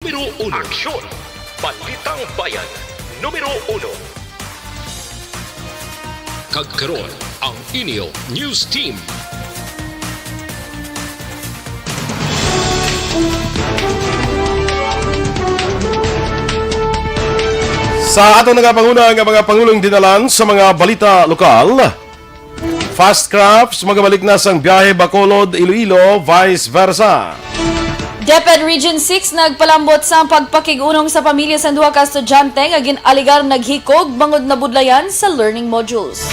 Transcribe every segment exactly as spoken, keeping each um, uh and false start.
Numero uno. Aksyon! Balitang Bayan, numero uno. Kag karon, ang inyo news team. Sa aton nagapanguna nga mga pangulong dinalan sa mga balita lokal, Fast Crafts magabalik na sang biyahe Bacolod, Iloilo, vice versa. DepEd Region six nagpalambot sang pagpakig-unong sa pamilya sang duha ka estudyante nga gin-alegar naghikog bangod nabudlayan sa learning modules.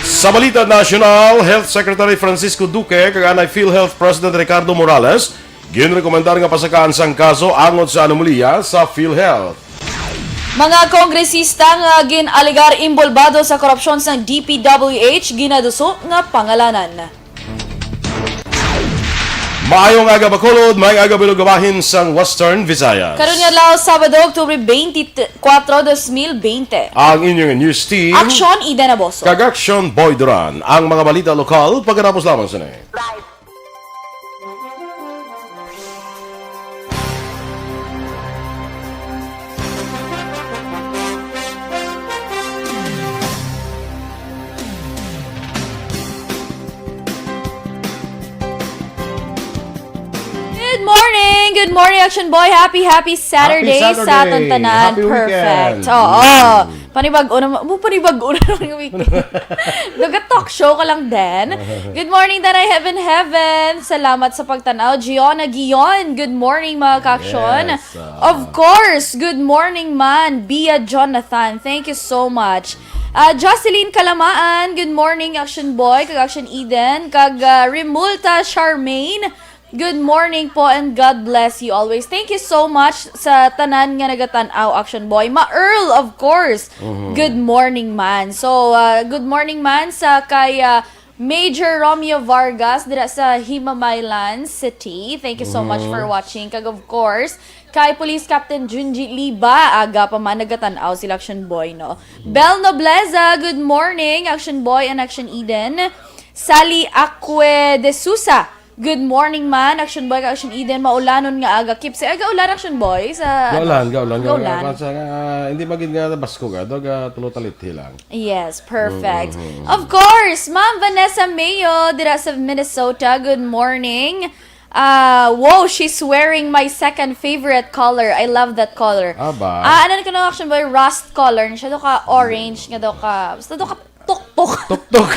Sa balita nasyonal, Health Secretary Francisco Duque kag anay PhilHealth President Ricardo Morales ginrekomendar nga pasakaan sang kaso angod sa anomalya sa PhilHealth. Mga kongresista nga gin-alegar inbolbado sa korupsyon sang D P W H ginaduso nga pangalanan. Maayong aga, Bacolod. Maayong aga, Bilog, bahin sang Western Visayas. Karon nga adlaw, Sabado, Oktubre twenty-four, dos mil bente. Ang inyong news team, Aksyon, Eden Aboso. Kag Aksyon, Boy Duran. Ang mga balita lokal, pagkatapos lamang sini. Good morning! Good morning, Action Boy! Happy, happy Saturday Happy Saturday! Sa aton tanan. Happy Perfect. Weekend! Oo. Mm. Panibag-o naman. Mo, panibag-o na naman yung weekend. Daga talk show ka lang din. Good morning, Tanay Heaven Heaven. Salamat sa pagtanaw. Giona Gion, good morning, mga ka-action. Yes, ah. Of course, good morning man, Bia Jonathan. Thank you so much. Ah, Jocelyn Kalamaan, good morning, Action Boy, kag Action Eden, kag, ah, Remulta Charmaine. Good morning po and God bless you always. Thank you so much sa tanan nga nagatan-aw, Action Boy. Ma Earl, of course. Mhm. Good morning man. So, uh, good morning man sa kay, uh, Major Romeo Vargas dira sa Himamaylan City. Thank you so much Mhm. for watching. Kag of course, kay Police Captain Junji Liba, aga pa man nagatan-aw si Action Boy, no? Bel Nobleza, good morning, Action Boy and Action Eden. Sally Acque de Sousa, good morning man, Action Boy kag Action Eden, maulanon nga aga. Keep safe. Aga ulan, Action Boy, sa, ano? Gaulan, gaulan, gaulan. Gaulan. Kwan sa nga, hindi magid nga baskog, ah. Dog, ah, tulo talithi lang. Yes, perfect. Mm, mm, mm. Of course, Ma'am Vanessa Mayo, dira sa Minnesota, good morning. Ah, wow, she's wearing my second favorite color. I love that color. Aba. Ah, ano na kuno, Action Boy? Rust color. Siya daw ka orange, nga daw ka, basta daw ka tuktok. Tuktok.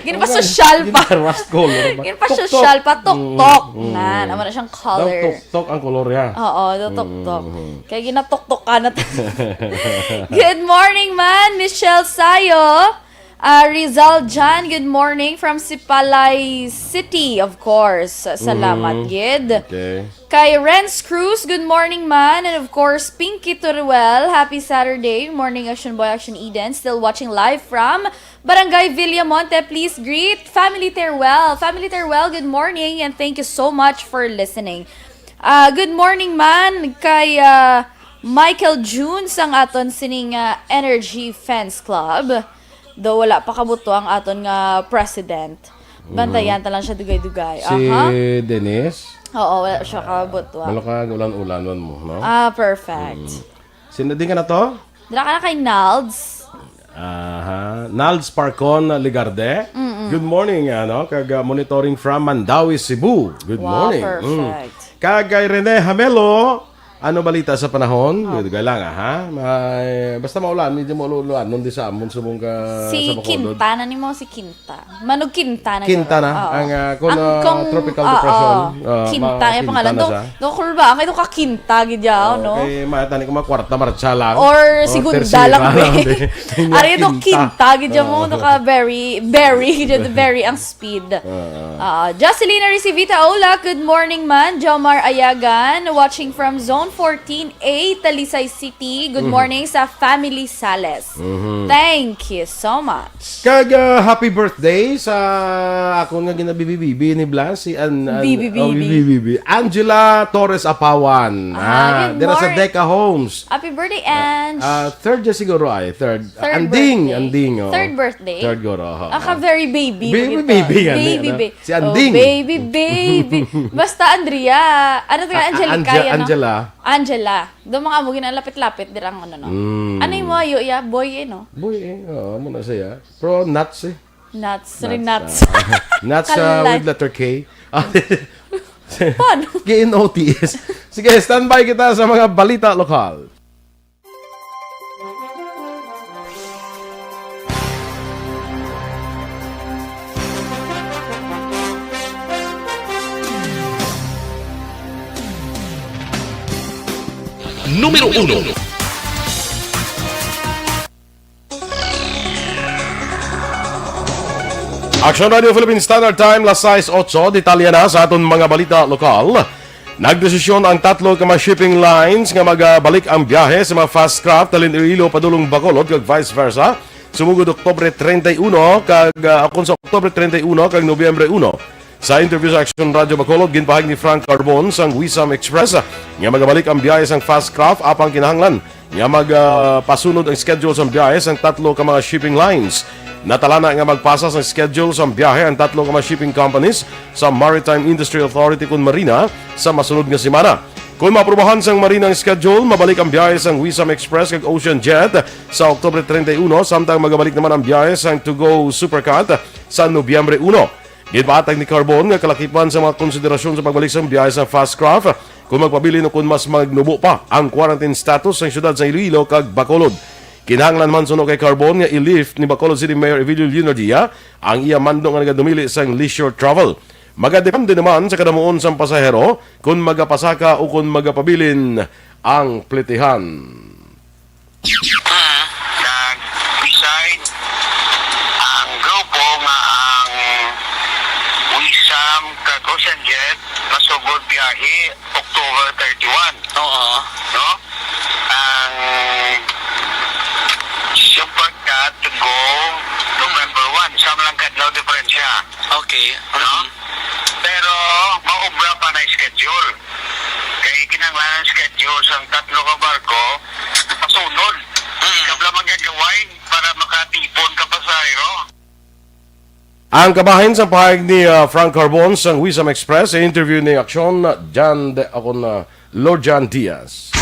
Gini pa Ang sosyal gani, pa. Gini pa rust color ba? Gini pa Tuktok. Sosyal pa, tuktok. Mm, mm. Nan, amo na siyang Daw color. Tuktok ang color niya. Oo, daw Mm, tuktok. mm, mm. Kaya ginatuktok ka na. Good morning man, Michelle Sayo. Ah, Rizal Jan, good morning from Sipalay City, of course. Salamat, Mhm. gid. Okay. Kay Renz Cruz, good morning man. And of course, Pinky Teruel, happy Saturday. Morning, Action Boy, Action Eden. Still watching live from Barangay Villamonte. Please greet Family Teruel. Family Teruel, good morning and thank you so much for listening. Ah, good morning man kay, ah, Michael June sang aton sining, ah, Energy Fans Club. Daw wala pa kabuto ang aton nga president. Bantayan Mhm. ta lang siya dugay-dugay. Si Aha. Dennis? Oo, wala siya kabuto. Malo ka, ulan-ulanon mo, no? Ah, perfect. Mm. Sino din ka na to? Dira ka na kay Nalds. Aha. Nalds Parcon Ligarde. Mm-mm. Good morning, ano, kag, ah, monitoring from Mandaue, Cebu. Good Wow, morning. Mm. perfect. Kag kay Rene Hamelo, ano balita sa panahon? Oh. Dugay lang, aha. May, basta maulan, medyo maulan, nuon di sa amon, subong ka Si sa Bacolod. Quinta, na nimo si Quinta. Manug Quinta na Quinta garo. na. Oo. Ang, ah, kung, Ang ah, kung, tropical ah, depression, ah, ah, Quinta, ma-, yung Quinta pangalan na to. siya. Do, cool ba? Ang ito ka Quinta, gid yaw, Oo, no? kay ma-, tani ko mga kwarta, marcha lang. Or Oh, segunda tersera lang, lang, be. be. Kanya Ari do Quinta. Quinta, gid yaw mo, Oo. no ka very, very, gid yaw, very ang speed. Oo. Ah, Jocelyn Aricivita, hola, good morning man. Jomar Ayagan, watching from Zone fourteen A, Talisay City. Good Mhm. morning sa Family Sales. Mhm. Thank you so much. Kag, ah, happy birthday sa akon nga ginabibi-bibi ni Blas, si An-, An-, Bibi-bibi. oh, bibi-bibi. Angela Torres Apawan. Ah, Ah, good dira sa morning. Deca Homes. Happy birthday, Ah, Ange. ah, third niya siguro ay, third. Third Anding, birthday. Anding, oh. Third birthday? Third guro, oh. Aka very baby, Baby, bagay to. baby, yan, Baby, ano? ba-, Si Anding. Oh, baby, baby. Basta Andrea. Ano to nga, Ah, ah, Angelica, Ange-, yan, no? Angela. Angela. Do mga amo ginalapit-lapit dirang ano, no? Mm. Ano yung mga yo, ya? Boy, eh, no? Boy, eh. Oo, mo na siya. Pero nuts, eh. Nuts, rin nuts. Nuts, ah. Nuts, ah, Kalay. With letter K. Paano? K N O T S. Sige, standby kita sa mga balita lokal. Numero uno. Action Radio Philippine Standard Time, las sais otso. Detalye na sa aton mga balita lokal. Nagdesisyon ang tatlo ka mga shipping lines nga magabalik ang biyahe sa mga fast craft halin Iloilo padulong Bacolod kag vice versa, sumugod Oktubre treinta y uno kag, ah, akon sa Oktubre treinta y uno kag Nobyembre uno. Sa interview sa Action Radio Bacolod, ginpahayag ni Frank Carbon sang Wisam Express nga magabalik ang biyahe sang fast craft, apang kinahanglan nga mag, ah, pasunod ang schedule sang biyahe sang tatlo ka mga shipping lines. Natalana nga magpasa sang schedule sang biyahe ang tatlo ka mga shipping companies sa Maritime Industry Authority kun MARINA sa masunod nga semana. Kon maaprubahan sang MARINA ang schedule, mabalik ang biyahe sang Wisam Express kag Ocean Jet sa Oktubre treinta y uno, samtang magabalik naman ang biyahe sang To Go Supercat sa Nobyembre uno. Ginpatag ni Carbon nga kalakipan sa mga konsiderasyon sa pagbalik sang biyahe sa fast craft, kung magpabilin o kung mas magnubo pa ang quarantine status sang siyudad sa Iloilo kag Bacolod. Kinahanglan man suno kay Carbon nga i-lift ni Bacolod City Mayor Evelio Leonardia ang iya mando nga nagadumili sang leisure travel. Magadepende naman sa kadamuon sang pasahero kon magapasaka o kon magapabilin ang plitihan. Nag-decide ang grupo nga ang Wisam kag Ocean Jet masugod biyahe October thirty-one. Oo. No? Ang Supercat go November one. Isa lang kadlaw diferensya. Okay. No? Mm. Pero maobra pa na schedule. Kay kinahanglan ang schedule sang tatlo ka barko pasunod. Mm. Kabla magagaway para makatipon ka pasahero. Ang kabahin sa pahayag ni, ah, Frank Carbon sang Wisam Express sa interview ni Action Jan De, ako na, Lord Jan Diaz.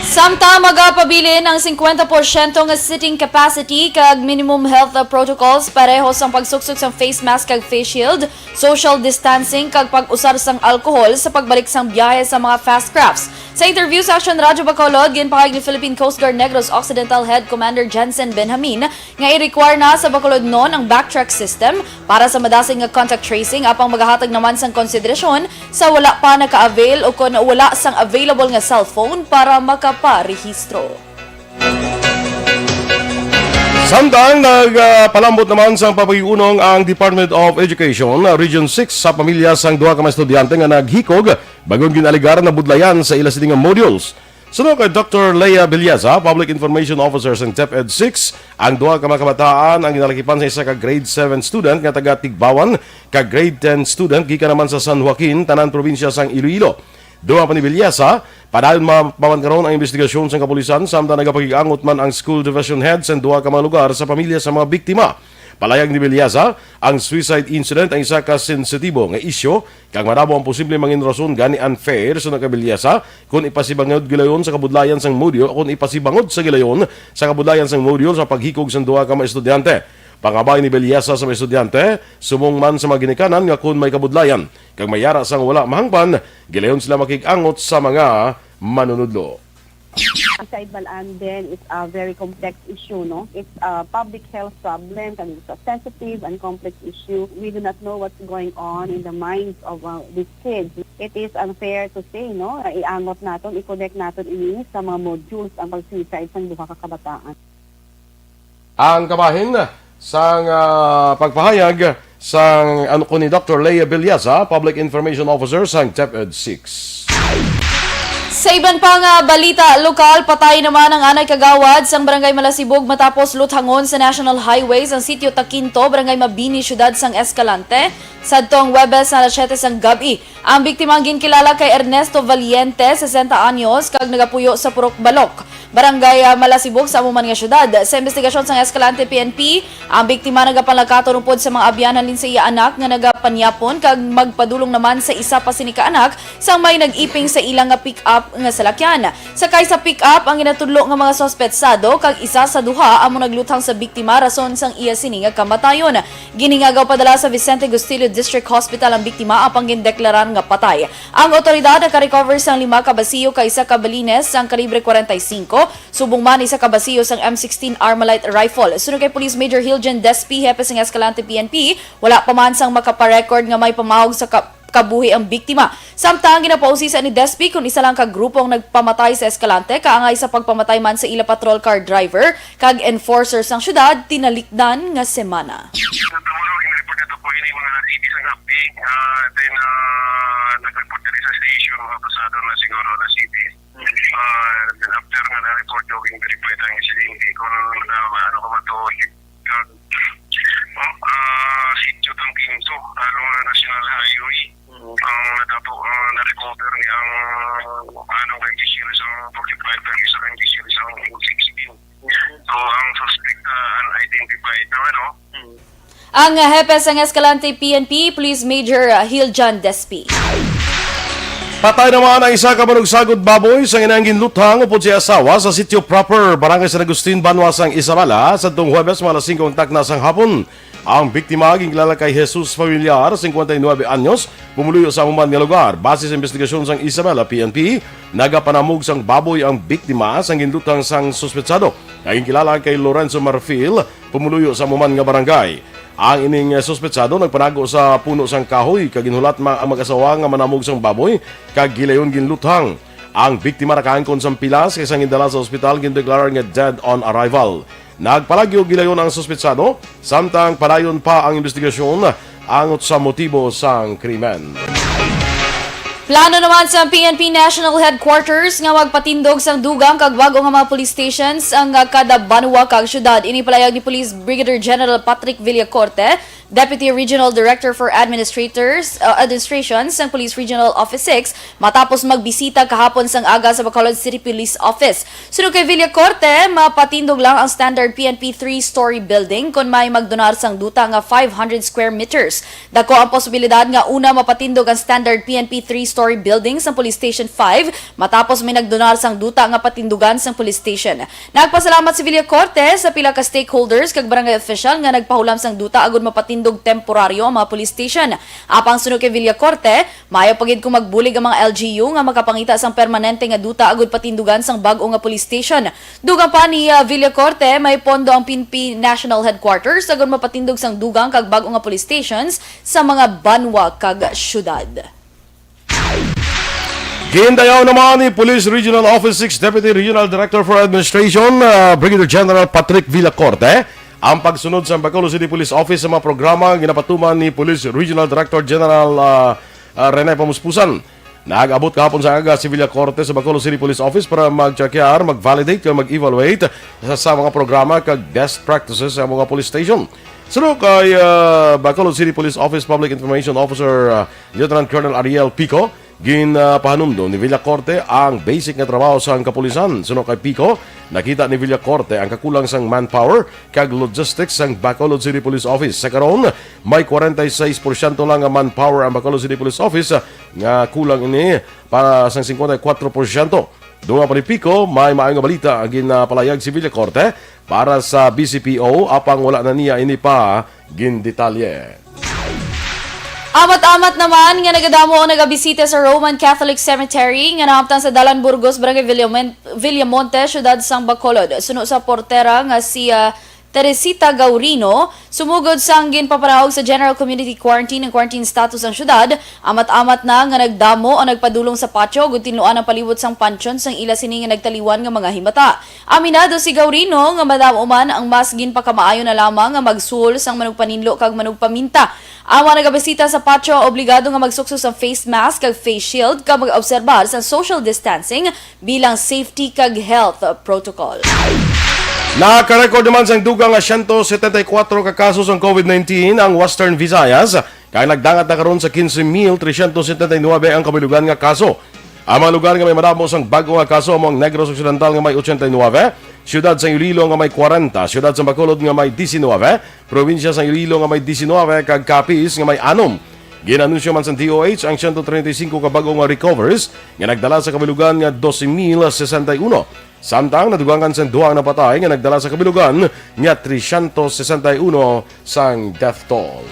Samtang magapabilin ang singkwenta porsyento nga seating capacity kag minimum health protocols, pareho sang pagsuksok sang face mask kag face shield, social distancing kag pag-usar sang alcohol sa pagbalik sang biyahe sa mga fast crafts. Sa interview sa Action Radio Bacolod, ginpahayag ni Philippine Coast Guard Negros Occidental Head Commander Jensen Benjamin nga i-require na sa Bacolodnon ang backtrack system para sa madasig nga contact tracing, apang magahatag naman sang konsiderasyon sa wala pa naka-avail o kon wala sang available nga cellphone para makaparehistro. Samtang nagpalambot naman sang pagpahiunong ang Department of Education, uh, Region six, sa pamilya sang duha ka mga estudyante nga naghikog bag-o nga gin-alegar nabudlayan sa ila sini nga modules. Suno kay Doctor Lea Villeza, Public Information Officer sang DepEd six, ang duha ka mga kabataan ang ginalakipan sa isa ka grade seven student nga taga Tigbauan kag grade ten student gikan naman sa San Joaquin, tanan probinsya sang Iloilo. Dugang pa ni Villeza, padayon ma-, pa man karon ang imbestigasyon sang kapulisan, samtang nagapakig-angot man ang school division head sang duha ka mga lugar sa pamilya sa mga biktima. Palayag ni Villeza, ang suicide incident ang isa ka sensitibo nga isyu, kag madamo ang posible mangin rason gani unfair suno kay Villeza kon ipasibangod gilayon sa kabudlayan sang module, kon ipasibangod sa gilayon sa kabudlayan sang module sa paghikog sang duha ka mga estudyante. Pangabay ni Villeza sa mga estudyante, subong man sa mga ginikanan nga kon may kabudlayan kag may yara sang wala mahangpan, gilayon sila makig-angot sa mga manunudlo. Suicide, Balaan, then it's a very complex issue, no? It's a public health problem and it's a sensitive and complex issue. We do not know what's going on in the minds of, uh, these kids. It is unfair to say, no? Iangot naton, i-connect naton ini sa mga modules ang pag-suicide sang duha ka kabataan. Ang kabahin sang, ah, pagpahayag sang, ano ko, ni Doctor Lea Villeza, Public Information Officer sang DepEd six. Sa Iban pa nga balita lokal, patay naman ang anay kagawad sang Barangay Malasibog matapos luthangon sa National Highway sang Sitio Taquinto, Barangay Mabini, Siyudad sang Escalante, sadtong Huwebes nga alas siyete sang gab-i. Ang biktima ang ginkilala kay Ernesto Valiente, sesenta anyos, kag nagapuyo sa Purok Balok, Barangay, ah, Malasibog sa amo man nga siyudad. Sa investigasyon sang Escalante P N P, ang biktima nagapanlakaton upod sa mga abyan halin sa iya anak nga nagapanyapon kag magpadulong naman sa isa pa sini ka anak sang may nag-iping sa ila nga pick-up nga salakyan. Sakay sa pick-up ang ginatudlo nga mga suspetsado kag isa sa duha amo nagluthang sa biktima rason sang iya sini nga kamatayon. Ginhingagaw padala sa Vicente Gustillo District Hospital ang biktima apang gindeklarar nga patay. Ang awtoridad nakarecover sang lima ka basiyo kag isa ka balines sang kalibre kwarenta y singko, subong man isa ka basiyo sang M sixteen Armalite rifle. Suno kay Police Major Hilgen Despi, hepe sang Escalante P N P, wala pa man sang makaparecord nga may pamahog sa ka-, kabuhi ang biktima. Samtang ginapausisa ni Despi kon isa lang ka grupo ang nagpamatay sa Escalante, kaangay sa pagpamatay man sa ila patrol car driver kag enforcer sang syudad tinalikdan nga semana. Sa Tamarog, in-report ito po ini mga city sa Happy. Ah, then, ah, nag-report diri sa station, mga pasado na siguro na city. Ah, then after nga na-report ko, in-verify ang insidente kung na-, ano ka ba to, kag, oh, ah, Sitio Tangkinto, along National Highway. Ang natapo, ang na-recover ni ang, ano, kay G C L sa forty-five, kag isa kay G C L sa sixteen. So, ang suspect, ah, unidentified naman, no? Ang hepe sang Escalante P N P, Police Major, uh, Hiljan Despi. Patay naman ang isa ka manugsagod baboy sang inang ginluthang upod sa asawa sa Sitio Proper, Barangay San Agustin, Banwa sang Isabela, sadtong Huwebes, mga alas singko ang takna sang hapon. Ang biktima ginkilala kay Jesus Familiar, singkwenta y nuebe anyos, pumuluyo sa amo man nga lugar. Base sa investigasyon sang Isabela P N P, nagapanamog sang baboy ang biktima sang ginluthang sang suspetsado, nga ginkilala kay Lorenzo Marfil, pumuluyo sa amo man nga barangay. Ang ining, eh, suspetsado nagpanago sa puno sang kahoy kag ginhulat ma-, ang mag-asawa nga manamog sang baboy kag gilayon ginluthang. Ang biktima nakaangkon sang pilas kag sang gindala sa ospital gindeklarar nga dead on arrival. Nagpalagyo gilayon ang suspetsado, samtang padayon pa ang investigasyon angot sa motibo sang krimen. Plano naman sa P N P National Headquarters nga magpatindog sang dugang kag bag-o nga mga police stations ang, ah, kada banwa kag syudad. Ini palayag ni Police Brigadier General Patrick Villacorte, Deputy Regional Director for Administrators, uh, Administration sang Police Regional Office six, matapos magbisita kahapon sang aga sa Bacolod City Police Office. Suno kay Villacorte, mapatindog lang ang standard P N P three-story building kon may magdonar sang duta nga five hundred square meters. Dako ang posibilidad nga una mapatindog ang standard P N P three-story building sang Police Station five matapos may nagdonar sang duta nga patindugan sang police station. Nagpasalamat si Villacorte sa pila ka stakeholders kag barangay official nga nagpahulam sang duta agud mapatindog temporaryo ang mga police station. Apang suno kay Villacorte, maayo pa gid kung magbulig ang mga L G U nga makapangita sang permanente nga duta agud patindugan sang bag-o nga police station. Dugang pa ni, ah, Villacorte, may pondo ang P N P National Headquarters agud mapatindog sang dugang kag bag-o nga police stations sa mga banwa kag syudad. Gindayaw naman ni Police Regional Office six Deputy Regional Director for Administration, ah, Brigadier General Patrick Villacorte, ang pagsunod sa Bacolod City Police Office sa mga programa nga ginapatuman ni Police Regional Director General, ah, ah, Rene Pamuspusan. Nag-abot kahapon sa aga si Villacorte sa Bacolod City Police Office para mag-check-, mag-validate o mag-evaluate sa, sa mga programa kag best practices sa mga police station. Suno kay, ah, Bacolod City Police Office Public Information Officer, ah, Lieutenant Colonel Ariel Pico, ginpahanumdom ni Villacorte ang basic nga trabaho sang kapulisan. Suno kay Pico, nakita ni Villacorte ang kakulang sang manpower kag logistics sang Bacolod City Police Office. Sa karon, may kwarenta y seis porsyento lang nga manpower ang Bacolod City Police Office, nga kulang ini para sang singkwenta y kwatro porsyento. Dugang pa ni Pico, may maayo nga balita ang ginapalayag si Villacorte para sa B C P O, apang wala na niya ini pa gindetalye. Amat-amat naman nga nagadamo ang nagabisita sa Roman Catholic Cemetery nga nahamtang sa Dalan Burgos, Barangay Villamen-, Villamonte, Siyudad sang Bacolod. Suno sa portera nga si, ah, Teresita Gaurino, sumugod sang ginpapanawag sa General Community Quarantine ang quarantine status sang syudad, amat-amat na nga nagdamo ang nagpadulong sa patio agud tinluan ang palibot sang panteon sang ila sini nga nagtaliwan nga mga himata. Aminado si Gaurino nga madamo man ang mas ginpakamaayo na lamang nga magsuhol sang manugpaninlo kag manugpaminta. Ang mga nagabisita sa patio obligado nga magsukso sa face mask kag face shield kag mag-obserbar sa social distancing bilang safety kag health protocol. Nakarecord naman sang dugang nga siyento setenta y kuwatro ka kaso sang COVID nineteen ang Western Visayas, kag nagdangat na karon sa quince mil trescientos setenta y nuebe ang kabilugan nga kaso. Ang mga lugar nga may madamo sang bag-o nga kaso amo ang Negros Occidental nga may ochenta y nuebe, siyudad sang Iloilo nga may kwarenta, siyudad sang Bacolod nga may diecinuebe, probinsya sang Iloilo nga may diecinuebe, kag Capiz nga may anom. Gin-anunsyo man sang D O H ang siyento treinta y cinco ka bag-o nga recovers nga nagdala sa kabilugan nga doce mil sesenta y uno. Samtang nadugangan sang duha nga napatay nga nagdala sa kabilugan nga trescientos sesenta y uno sang death toll.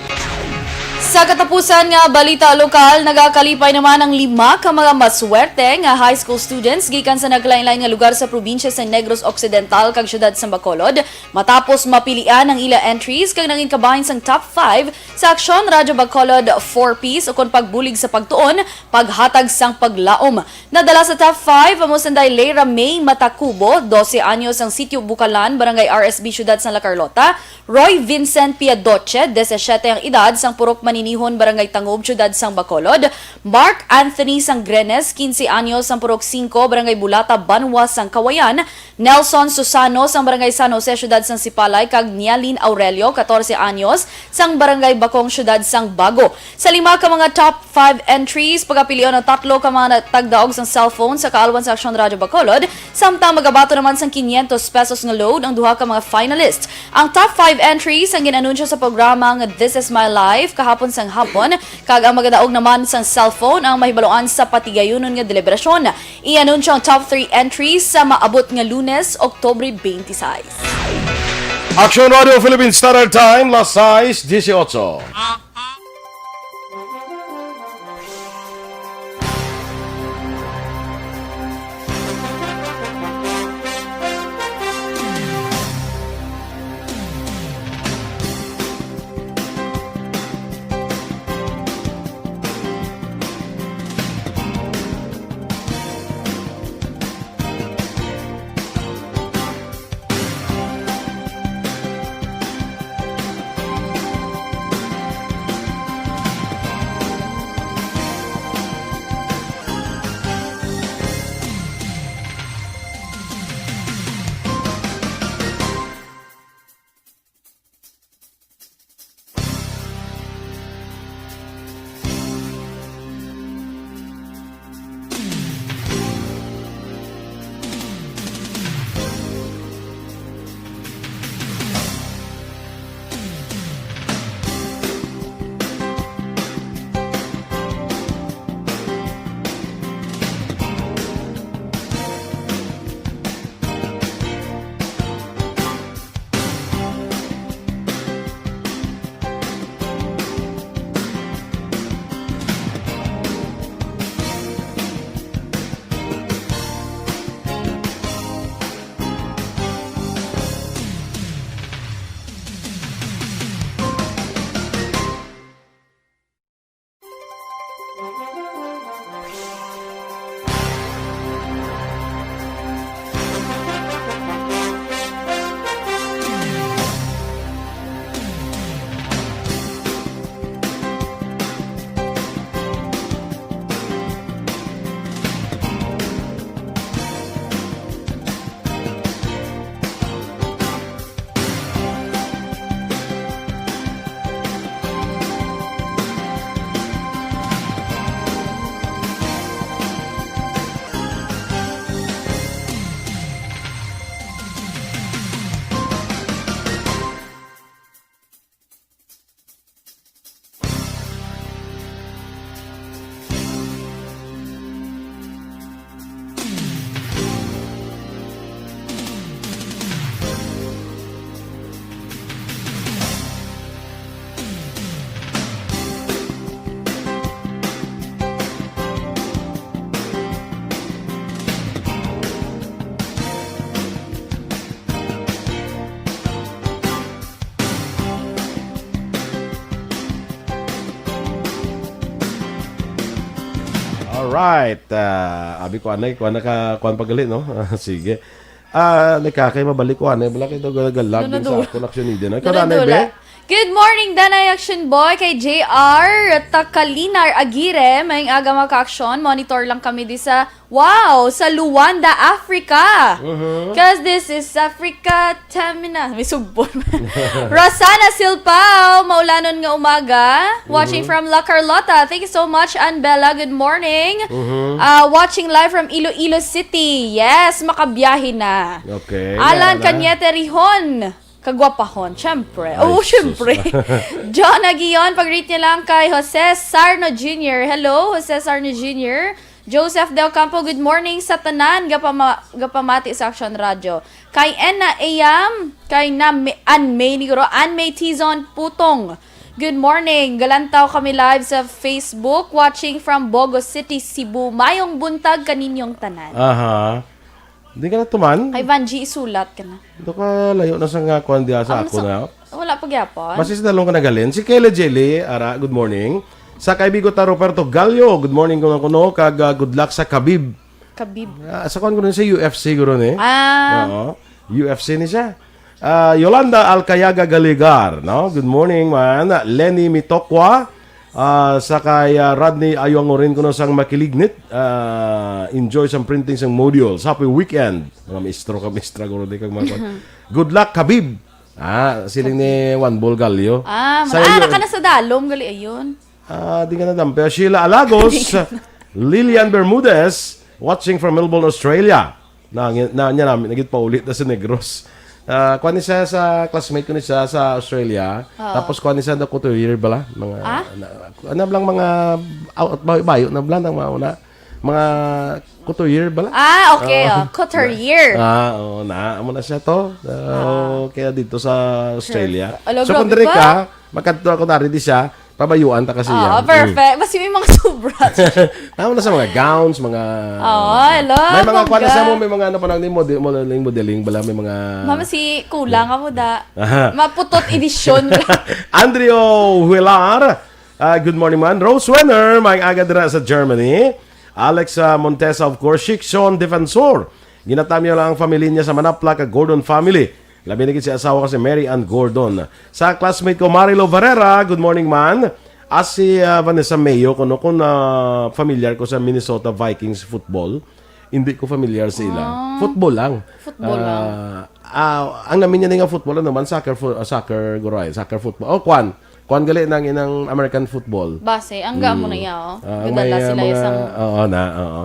Sa katapusan nga balita lokal, nagakalipay naman ang lima ka mga maswerte nga high school students gikan sa nagkalain-lain nga lugar sa probinsya sa Negros Occidental kag siyudad sa Bacolod matapos mapilian ang ila entries kag nangin kabahin sang top five sa Aksyon Radyo Bacolod four Ps ukon pagbulig sa pagtuon, paghatag sang paglaom. Nadala sa top five amo sanday Leira May Matacubo, dose anyos, sang Sitio Bukalan, Barangay R S B, Siyudad sang La Carlota, Roy Vincent Piadoche, disisiete ang edad, sang Purok Maninihon, Barangay Tangub, Siyudad sang Bacolod, Mark Anthony Sangrenes, quince anyos, sang Purok Cinco, Barangay Bulata, Banwa sang Kawayan, Nelson Susano sang Barangay San Jose, Siyudad sang Sipalay, kag Nialin Aurelio, catorce anyos, sang Barangay Bakong, Siyudad sang Bago. Sa lima ka mga top five entries, pagapilion ang tatlo ka mga tagdaog sang cellphone sa kaalwan sa Aksyon Radyo Bacolod, samtang magabaton naman sang quinientos pesos nga load ang duha ka mga finalist. Ang top five entries ang gin-anunsyo sa programa nga This Is My Life kahapon sang hapon, kag ang magadaog naman sang cellphone ang mahibaluan sa patigayunon nga deliberasyon. I-anunsyo ang top three entries sa maabot nga Lunes, Oktubre twenty-six. Aksyon Radio Philippine Standard Time, las sais dieciocho. Alright. Ah, abi ko anay, kuan na ka, kuan pagali, no? Ah, sige. Ah, nagkakay mabalik ko anay, wala kayo galag Ano din na sa doon? Ako, Aksyon Eden. Ikaw Ano na na doon, be? La? Good morning, Danay Action Boy, kay J R Takalinar Aguirre. Maayong aga, mga ka-aksyon. Monitor lang kami di sa, wow, sa Luanda, Africa. Mhm. 'Cause this is Africa, Tamina. May sugbon. Rosana Silpao, maulanon nga umaga. Watching Mhm. from La Carlota. Thank you so much, Ann Bella. Good morning. Mhm. Ah, watching live from Iloilo City. Yes, makabiyahe na. Okay, Alan Alan. Cañete Rihon. Kagwapahon, syempre. Ay, Oh, syempre. sus. John Aguion, pag-greet niya lang kay Jose Sarno Junior. Hello, Jose Sarno Junior. Joseph Del Campo, good morning sa tanan. Gapama-, gapamati sa Action Radio. Kay Enna Ayam, kay na Ann May, niguro, Ann May Tizon Putong. Good morning. Galantaw kami live sa Facebook, watching from Bogo City, Cebu. Mayong buntag kaninyong tanan. Aha. Di ka na tuman? Kay Vanji, isulat ka na. Ito ka layo na sa nga kuwan diya sa Ang ako sa-, na. Wala pa gyapon. Basta sa dalong ka nagalin. Si Kayla Jelly, ara, good morning. Sa kaibigo ta Roberto Gallo, good morning kuno kuno, kag, ah, good luck sa Khabib. Khabib. Ah, sa kuwan kuno sa U F C kuno ni. Ah. Oo. U F C ni siya. Ah, Yolanda Alcayaga Galigar, no? Good morning, man. Lenny Mitokwa, ah, sa kay, ah, Rodney Ayongorin kuno sang makilignit. Ah, enjoy sang printing sang modules. Happy weekend. Mga maestro ka, maestra, guro di kag mga kuwan. Good luck, Khabib. Ah, siling ni Juan Bol Gallo. Ah, Sa man-, ah, iyo- naka na sa dalom, gali, ayun. Ah, di ka na dampe. Sheila Alagos, Lilian Bermudez, watching from Melbourne, Australia. Na, na, niya namin, nagit paulit na sa Negros. Ah, kuha ni siya sa classmate ko ni siya sa Australia. Oo. Tapos kuha ni siya na couturier bala. Mga, Ah? na, ano lang mga out, bayo, bayo na bala ng mga una. Mga couturier bala. Ah, okay, Oo. oh. Couturier. Ah, oo na. Amo na siya to. Ah, Ah. Kaya dito sa Australia. Perfect. Alo, So, grabe kung diri ka. ka, magkadto ako na rin di siya, pabayuan ta kasi Oo, yan. Mm. perfect. Basta may mga sobra. Tama na sa mga gowns, mga Oo, hello, May mga bongga. kuwan na sa mo, may mga ano pa lang ni model, modeling, modeling bala, may mga Mama, si kulang ako da. Aha. Maputot edisyon. Andrio Huelar, ah, good morning, man. Rose Wenner, may aga dira sa Germany. Alex, ah, Montesa, of course. Shikson Defensor. Ginatamyaw lang ang familia niya sa Manapla kag Gordon family. Labi na gid si asawa ko si Mary Ann Gordon. Sa classmate ko, Marilo Varela, good morning, man. As si, ah, Vanessa Mayo, kuno kung, ah, familiar ko sa Minnesota Vikings football, hindi ko familiar sa ila. Ah. Football lang. Football lang. Ah, ah, ang namin niya nga football, ano man, soccer, fo-, ah, soccer, guray, soccer football. Oh, kwan. Kwan gali nang inang American football. Base, ang gamo Mm. na iya, oh. Ah, Gadala may, ah, sila mga, isang oo na, oo.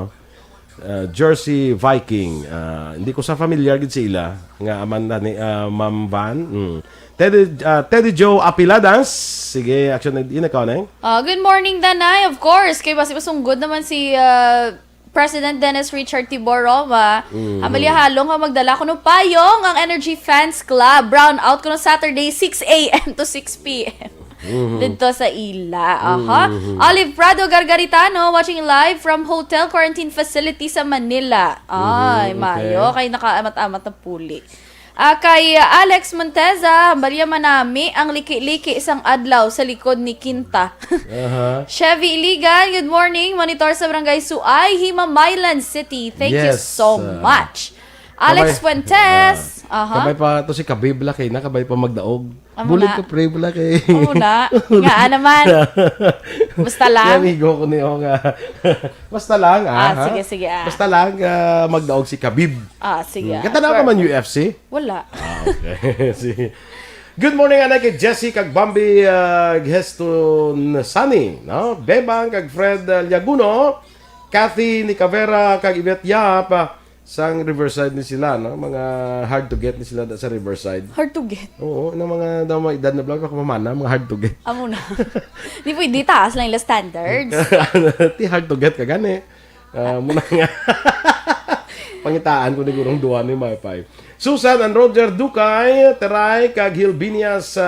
Ah, Jersey Viking. Ah, hindi ko sa familiar gid sa ila nga aman na ni, ah, Ma'am Van. Mm. Teddy, ah, Teddy Joe Apiladas. Sige, action na, yun na ka, Neng? Ah, good morning, Danay. Of course, kay basi masunggod naman si, ah, President Dennis Richard Tibor Roma. Mm. Amalia Halong, ang magdala kuno payong ang Energy Fans Club. Brown out kuno Saturday, six a m to six p m. Mhm. Dito sa ila. Aha. Mhm. Olive Prado Gargaritano, watching live from Hotel Quarantine Facility sa Manila. Ay, Mhm, okay. mayo. Kay nakaamat-amat na puli. Ah, kay, ah, Alex Monteza, hambalya man nami ang liki-liki sang adlaw sa likod ni Quinta. Aha. Chevy Iligan, good morning. Monitor sa Barangay Suay, Himamaylan City. Thank you Yes, so ah, much. Alex kabay, Fuentes. ah, Aha. kabay pa to si Kabib, laki na, kabay pa magdaog. Amo Bulig na. ka, pre, wala kay Amo na. Nga naman. Basta lang. Yung amigo ko ni, oh, nga. Basta lang, ah, Ah, ha? sige, sige, ah. Basta lang, ah, magdaog si Kabib. Ah, sige, Hmm. ah. Katanaw ka Sure. man U F C? Wala. Ah, okay. Si-, Good morning, anay kay Jessie kag Bambi, ah, Geston Sani, no? Bebang kag Fred, ah, Liaguno, Kathy Nicavera kag Yvette Yap, ah, sang Riverside ni sila, no? Mga hard to get ni sila da sa Riverside. Hard to get. Oo, ng mga daw mga edad na blanco, kumamana, mga hard to get. Amo na. Di pwede, taas lang ila standards. Ti hard to get ka gani. Ah, muna nga. Pangitaan ko ni Gurong Duan ni Maypay. Susan and Roger Ducay, Teray, kag Hilbinia sa,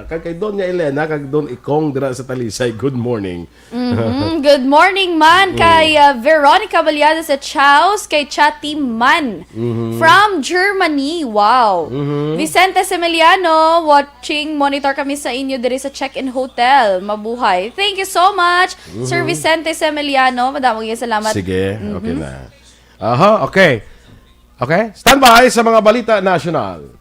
kag kay Doña Elena, kag Don Ikong dira sa Talisay. Good morning. Mhm. Good morning man Mm. kay, uh, Veronica Baliada sa Chaos, kay Chati Man Mhm. from Germany. Wow. Mhm. Vicente Semeliano, watching, monitor kami sa inyo diri sa Check-in Hotel. Mabuhay. Thank you so much, Sir Mhm. Vicente Semeliano. Madamo nga salamat. Sige, okay Mhm. na. Aha, okay. Okay, standby sa mga balita nasyonal.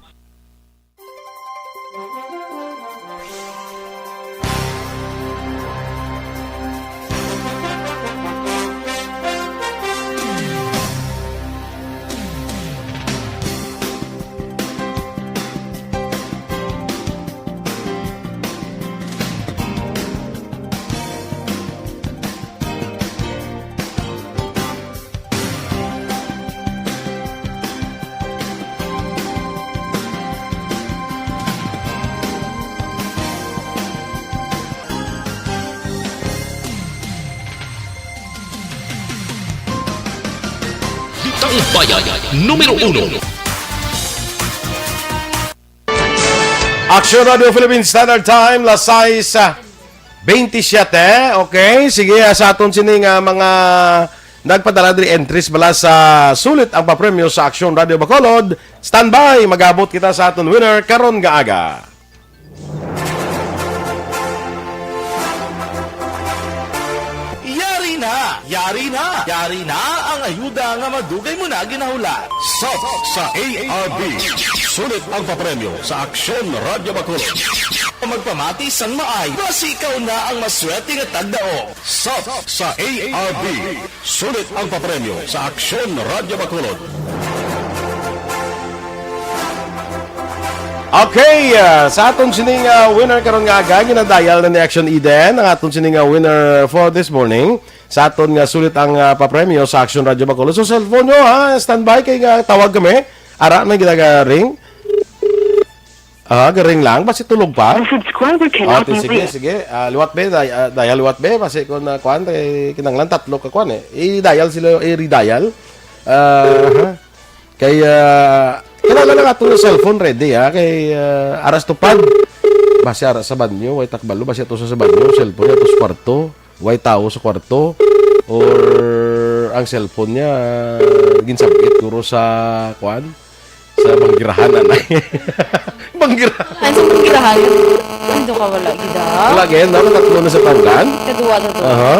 Bayan numero uno. Action Radio Philippine Standard Time, las sais, ah, veintisiete. Okay, sige, ah, sa aton sini nga mga nagpadala diri, entries bala sa sulit ang papremyo sa Action Radio Bacolod. Standby, magabot kita sa aton winner karon nga aga. Yari na! Yari na! Yari na ang ayuda nga madugay mo na ginahulat. Sap sa A R B. Sulit ang papremyo sa Aksyon Radyo Bacolod. Magpamati sang maay, basi ikaw na ang maswerte nga tagdao. Sap sa A R B. Sulit ang papremyo sa Aksyon Radyo Bacolod. Okay, ah, sa aton sining, ah, winner karon nga aga, ginadial na ni Action Eden ang aton sining, ah, winner for this morning. Sa aton nga sulit ang, ah, papremyo sa Action Radyo Bacolod. So, cellphone nyo, ha, standby kay, ah, tawag kami. Ara na ginaga-ring. Ah, garing lang. Basi tulog pa. The subscriber cannot be reached. Ah, sige, sige. Ah, liwat, be. Day-, ah, dial liwat, be. Basi kung, ah, kuan, kay kinanglan tatlo ka kuan, eh. I-dial sila, i-redial. Ah, ha? Kay, ah, kinahanglan lang ato nga cellphone ready, ha? Kay, ah, aras tupad. Basi ara sa banyo, way takbalo. Basi ato sa, sa banyo, cellphone ato sa kwarto. Way tawo sa kwarto. Or ang cellphone niya, ginsabit guro sa, kuan? Sa banggirahan, anay. Banggirahan. Ay, sa banggirahan. Ano ka wala, gida? Wala, gaya. Dapat tatlo na sa tanggan. Kaduwa na to. Aha.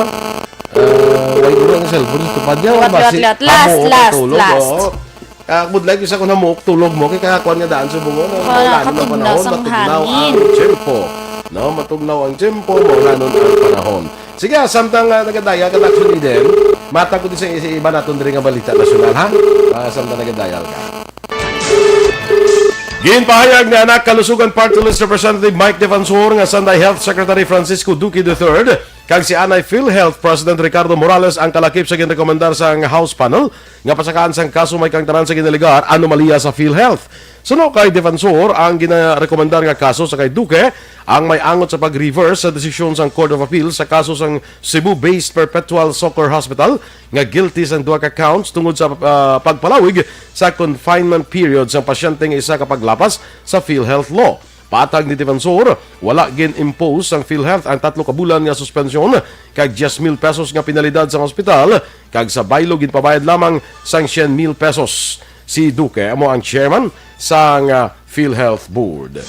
Ah, way guro ang cellphone sa tupad niya. Liwat, basi, liwat, liwat. Last, amo, last, tulog, last. Oo. Ah, budlay ko sa kung hamuok tulog mo, kay kakuan nga daan subong mo, Wala, maulanon ang katugnaw panahon, sang matugnaw ang hangin. Tiyempo. No, matugnaw ang tiyempo, maulanon ang panahon. Sige, ah, samtang, ah, nagadaya ka, Action Eden, matag ko din sa, sa iba naton diri nga balita nasyonal, ha? Ah, samtang nagadayal ka. Ginpahayag ni Anak Kalusugan Party List Representative Mike Defensor nga sanday Health Secretary Francisco Duque the third kag si anay PhilHealth President Ricardo Morales ang kalakip sa ginrekomendar sang House panel nga pasakaan sang kaso may kaangtanan sa ginalegar anomalya sa PhilHealth. Suno kay Defensor, ang ginarekomendar nga kaso sa kay Duque ang may angot sa pag-reverse sa desisyon sang Court of Appeal sa kaso sang Cebu-based Perpetual Soccer Hospital nga guilty sang duha ka counts tungod sa, ah, pagpalawig sa confinement period sang pasyente nga isa ka paglapas sa PhilHealth law. Patag ni Defensor, wala gin-impose sang PhilHealth ang tatlo ka bulan nga suspensyon kag diyes mil pesos nga penalidad sang ospital, kag sa baylo ginpabayad lamang sang syen mil pesos. Si Duque amo ang chairman sang, ah, PhilHealth Board.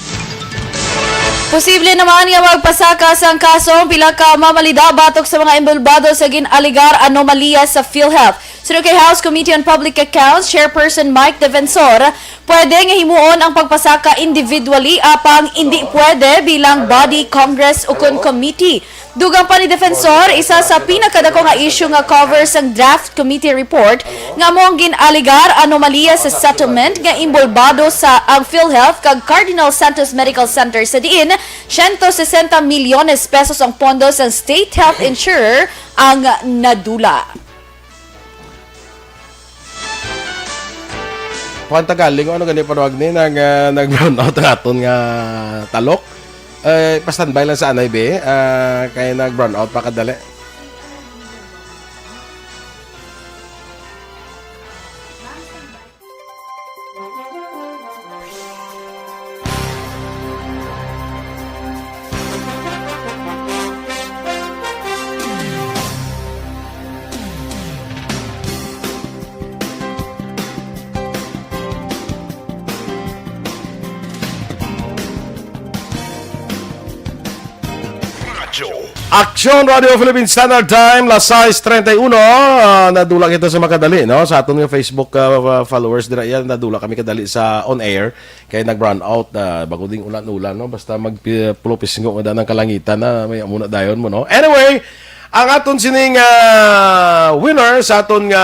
Posible naman nga magpasaka sang kaso ang pila ka mamalida batok sa mga inbolbado sa gin-alegar anomalya sa PhilHealth. Suno kay House Committee on Public Accounts Chairperson Mike Defensor, pwede nga himuon ang pagpasaka individually, apang indi pwede bilang body, Congress, ukon committee. Dugang pa ni Defensor, isa sa pinakadako nga issue nga cover sang draft committee report nga amo ang gin-alegar anomalya sa settlement nga inbolbado sa ang PhilHealth kag Cardinal Santos Medical Center, sa diin siyento sesenta milyones pesos ang pondo sang state health insurer ang nadula. Kuwan ta galing, ano gani panawag ni, nag, ah, nag-brown out ang aton nga talok. Eh, pa-standby lang sa anay, be. Ah, kay nag-brown out pa kadali. Radyo. Aksyon Radio Philippine Standard Time, las sais treinta y uno. Ah, nadula kita sa makadali, no? Sa aton nga Facebook, ah, followers dira, yan, nadula kami kadali sa on air. Kay nag-brown out na, bangod ding ulan-ulan, no? Basta magpi-, pulo pisngo nga daan ang kalangitan na, may amo na dayon mo, no? Anyway, ang aton sining, ah, winner sa aton nga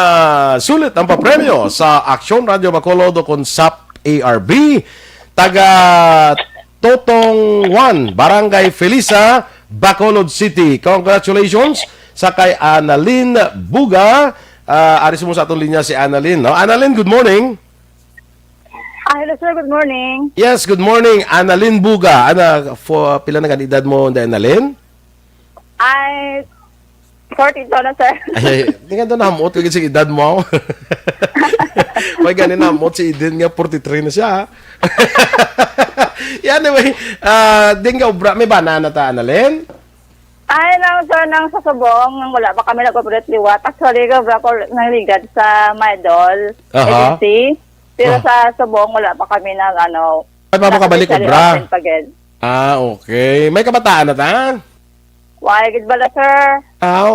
sulit ang papremyo sa Aksyon Radio Bacolod o kon sap A R B, taga Totong Juan, Barangay Felisa, Bacolod City. Congratulations sa kay Annalyn Buga. Ah, ari sa mo sa aton linya si Annalyn, no? Annalyn, good morning. Ah, hello, sir. Good morning. Yes, good morning. Annalyn Buga. Ana, fo-, pila na ka edad mo, Day Annalyn? Ay, forty-two na, sir. Ay, ay, di nga doon nahamot, kung sige edad mo. May gani namot si Eden nga forty-three na siya, ha? Anyway, ah, din nga obra, may bana na ta, Annalyn? Ay, nang, sir, nang sa Subong, nang wala pa kami nag-operate liwat. Actually, obra ko nangligad sa Maydol Aha. Agency. Pero Ah. sa Subong, wala pa kami nag, ano, Ay, pa mo kabalik officially obra? open pa gid. Ah, okay. May kabataan na ta? Wala gid bala, sir. Aw.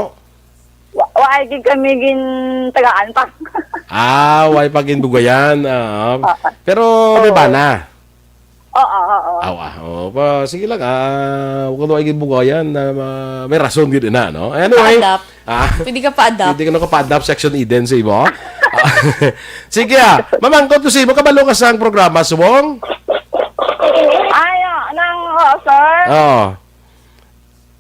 Wa-, wa ay gid kami gintagaan pa. Ah, way pa ginbugayan. Ah, Oo. Pero may Oo. bana? Oo, oo. Aw, ah, oh, pa, sige lang. Ah, kung ay ginbugayan, na ma-, may rason gid na, no? Anyway, Pa-adapt. ah, Pwede ka pa-adapt. Pwede ka na ka pa-adapt, Section Eden, sa imo. Ah, sige, ah. Mamangkot ko sa imo, kabalo ka sa ang programa, Subong? Ay, ah, nang, oo, sir. Oo.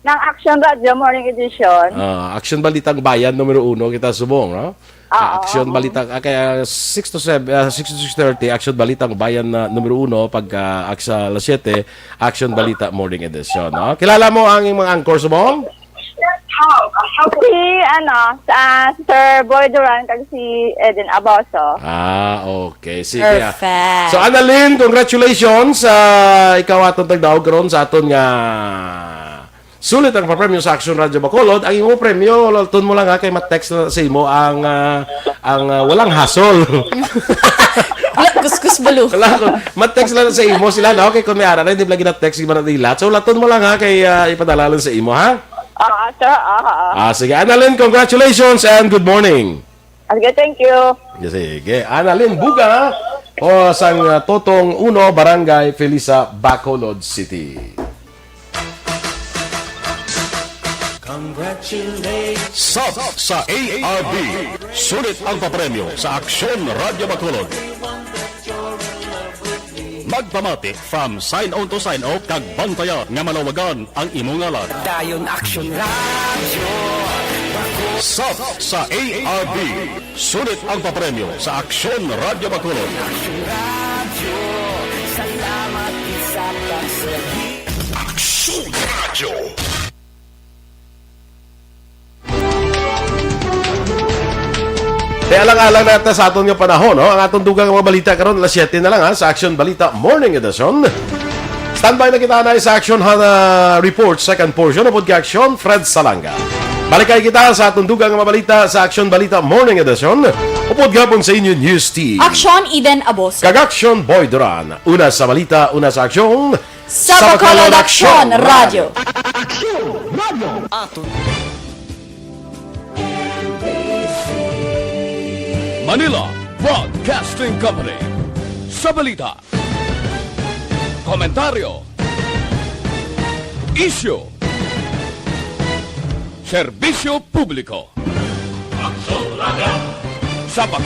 Nang Action Radio Morning Edition. Ah, Action Balitang Bayan numero uno kita subong, no? Ah, Oo, Action oo. Balita, ah, kaya six to seven, ah, six to six thirty, Action Balitang Bayan na numero uno, pagka, ah, sa alas siyete, Action Balita Morning Edition, no? Kilala mo ang iyong mga anchor, subong? Si, ano, sa, Sir Boy Duran kag si Eden Abaso. Ah, okay. Sige, ah. Perfect. So, Annalyn, congratulations. Ah, ikaw aton tagdaog karon sa aton nga sulit ang papremyo sa Action Radio Bacolod. Ang imo premyo, lalton mo lang ha, kay ma-text na sa imo ang, ah, ang, ah, walang hassle. Wala, kuskus balo. Wala ko. Ma-text lang sa imo sila, no? Kay kung may ara na, hindi lagi na-text, iba na nila. So, lalton mo lang ha, kay, ah, ipadala lang sa imo, ha? Ah, sir, ah, ah. Ah, sige. Annalyn, congratulations and good morning. Sige, thank you. Sige. Annalyn Buga, o sang, ah, Totong Uno, Barangay Felisa, Bacolod City. Congratulations. Sub sa A R B. Sulit ang papremyo sa Aksyon Radyo Bacolod. Magpamati from sign on to sign off kag bantaya nga malawagan ang imo ngalan. Dayon Action Radio. Sub sa A R B. Sulit ang papremyo sa Aksyon Radyo Bacolod. Action Radio. Salamat sa pagserbi. Aksyon Radio. Kaya alang-alang na ta sa aton nga panahon, no? Ang aton dugang nga mga balita karon, alas siyete na lang, ha, sa Action Balita Morning Edition. Standby na kita na sa Action Hana Report, second portion, upod kay Action Fred Salanga. Balikay kita sa aton dugang nga mga balita sa Action Balita Morning Edition, upod gapon sa inyo News Team. Action Eden Abos. Kag Action Boy Duran. Una sa balita, una sa aksyon. Sa Bacolod Aksyon Radyo. Aksyon Radyo. Aton. Manila Broadcasting Company. Sa balita, komentaryo, isyu, serbisyo publiko. Aksyon Radyo. Sa Bacolod.